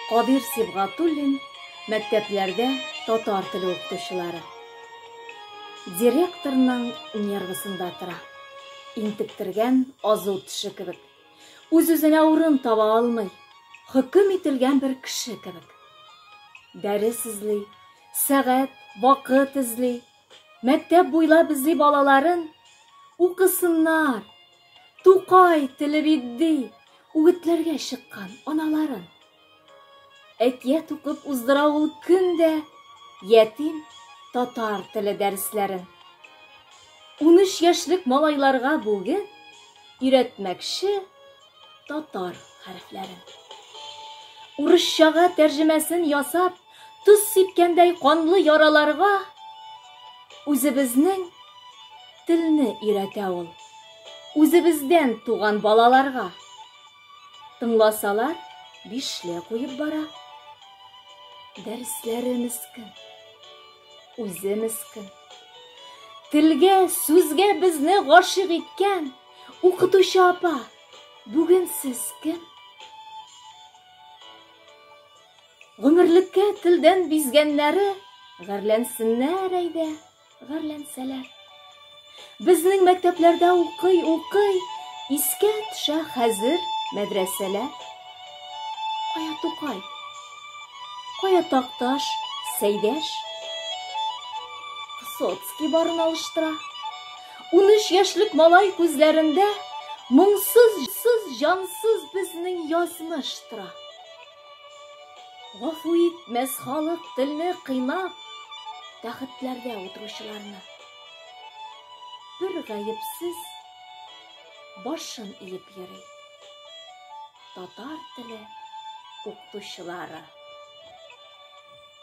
Кадыйр Сибгатуллин мәктәпләрдә татар теле укытучылары. Директорның нервысында тора. Интектергән азу теше кебек. Үз-үзенә урын таба алмый. Хөкем ителгән бер кеше кебек. Дәрес эзли, сәгать, вакыт эзли. Мәктәп буйлап эзли балаларын. Укысыннар, Тукай теле бит ди, үгетләргә чыккан аналарын. Әкият укып уздыра ул көн дә ятим татар теле дәресләрен. 13 яшьлек малайларга бүген өйрәтмәкче татар хәрефләрен. Урысчага тәрҗемәсен ясап, тоз сипкәндәй канлы яраларга үзебезнең телне өйрәтә ул. Үзебездән туган балаларга. Тыңласалар, бишле куеп бара. Дәресләре мескен. Үзе мескен. Телгә, сүзгә безне гашыйк иткән укытучы апа, бүген сез кем? Гомерлеккә телдән бизгәннәре гарьләнсеннәр әйдә. Гарьләнсәләр. Безнең мәктәпләрдә укый-укый искә төшә хәзер мәдрәсәләр. Кая Тукай? Кая Такташ, Сәйдәш? Высоцкий барын алыштыра. 13 яшьлек малай күзләрендә моңсыз, сыз, җансыз безнең язмыш тора. Гафу итмәс халык телне кыйнап, тәхетләрдә утыручыларны. Бер гаепсез башын иеп йөри. Татар теле укытучылары.